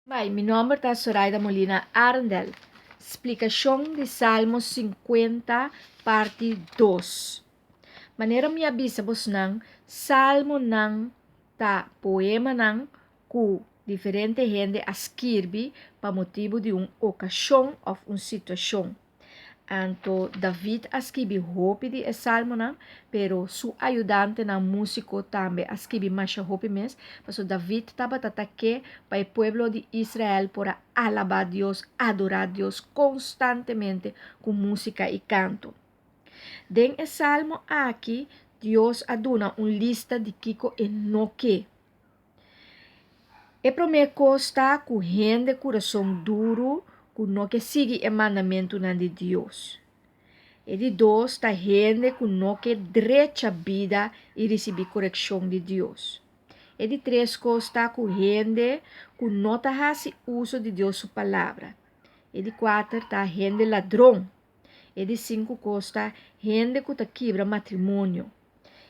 Bai, mi nomber ta Soraida Molina Arendel. Splikashon di Salmo 50, parti 2. Manera mi a bisa bosnan, salmonan ta poemanan ku diferente hende a skirbi pa motibu di un okashon òf un situashon. Anto David a skibi hopi di e salmonan, pero su ayudantenan músiko tambe a skibi masha hopi mes, pasobra David tabata ta ke pa e pueblo di Israel por a alabá Dios, adorá Dios konstantemente ku músika i kanto. Den e salmo aki Dios a duna un lista di kiko e no ke. E promé kos ta ku hende kurason duru ku no ke sigui e mandamentunan di Dios. E di dos ta hende ku no ke drecha bida i risibí korekshon di Dios. E di tres kos ta ku hende ku no ta hasi uso di Dios su Palabra. E di kuater ta hende ladron. E di sinku kos ta hende ku ta kibra matrimonio.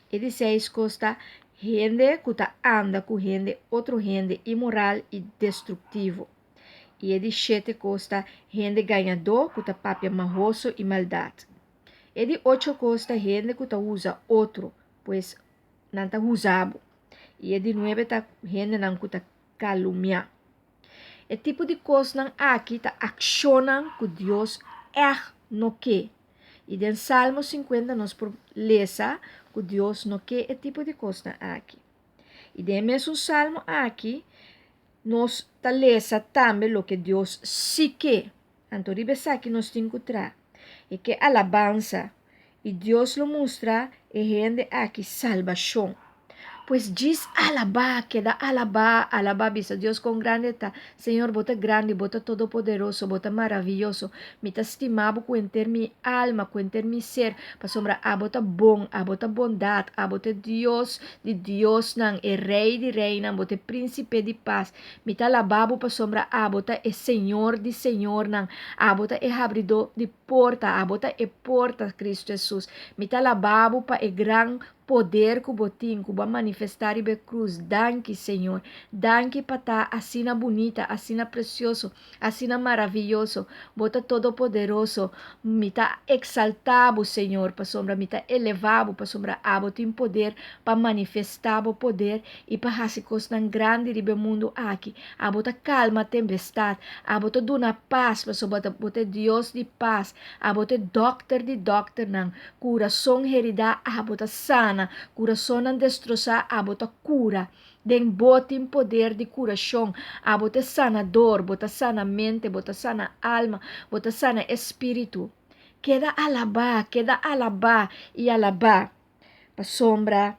E di seis kos ta hende ku ta anda ku hende otro hende imoral i destruktivo. I e di shete kos ta hende gañadó ku ta papia mahoso i maldat. E di ocho kos ta hende ku ta usa otro, pues nan ta usa bo. I e di nuebe ta hendenan ku ta kalumiá. E tipo di kosnan aki ta akshonnan ku Dios ègt no ke. I den Salmo 50 nos por lesa ku Dios no ke e tipo di kosnan aki. I den e mesun salmo aki nos ta lesa tambe loke Dios sí ke. Anto riba esaki nos tin ku traha. E ke alabansa i Dios lo mustra e hende aki salbashon. Pues djis alabá, keda alabá, alabá, bisa Dios kon grandi e ta. Señor, bo ta grandi, bo ta todopoderoso, bo ta maraviyoso. Mi ta stima bo ku henter mi alma, ku henter mi ser, pasobra abo ta bon, abo ta bondat, abo ta e Dios di diosnan, e Rei di reinan, bo ta e Prínsipe di pas. Mi ta alabá bo pasobra abo ta e Señor di señornan, abo ta e habridó di porta, abo ta e porta, Kristu Hesus. Mi ta alabá bo pa e gran Poder ku bo tin, ku bo a manifestá riba e krus. Danki, Señor. Danki pa ta asina bunita, asina presioso, asina maraviyoso. Bo ta todopoderoso. Mi ta eksaltá bo, Señor, pasobra mi ta elevá bo, pasobra abo tin poder pa manifestá bo poder i pa hasi kosnan grandi riba e mundu aki. Abo ta kalma tempestat. Abo ta duna pas, pasobra bo ta e Dios di pas. Abo ta e dòkter di dòkternan. Kurason heridá abo ta sana, kurasonnan destrosá abo ta kura. Den bo tin poder di kurashon. Abo ta e sanador, bo ta sana mente, bo ta sana alma, bo ta sana e spiritu. Keda alabá, keda alabá i alabá, pasobra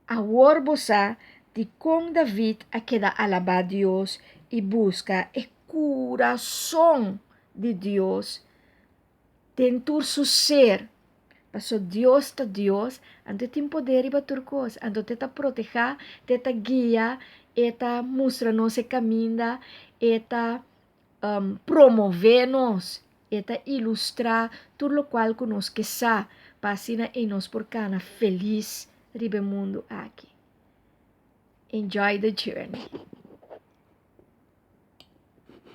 awor bo sa dikon David a keda alabá Dios i buska e kurason di Dios Den tur su ser. Paso Dios ta Dios, anto e tin poder riba tur kos. Anto te ta protehá, te ta guia, e ta mustra nos e kaminda, e ta promové nos, e ta ilustrá tur lokual ku nos ke sa, pa asina ei nos por kana felis riba e mundu aki. Enjoy the journey!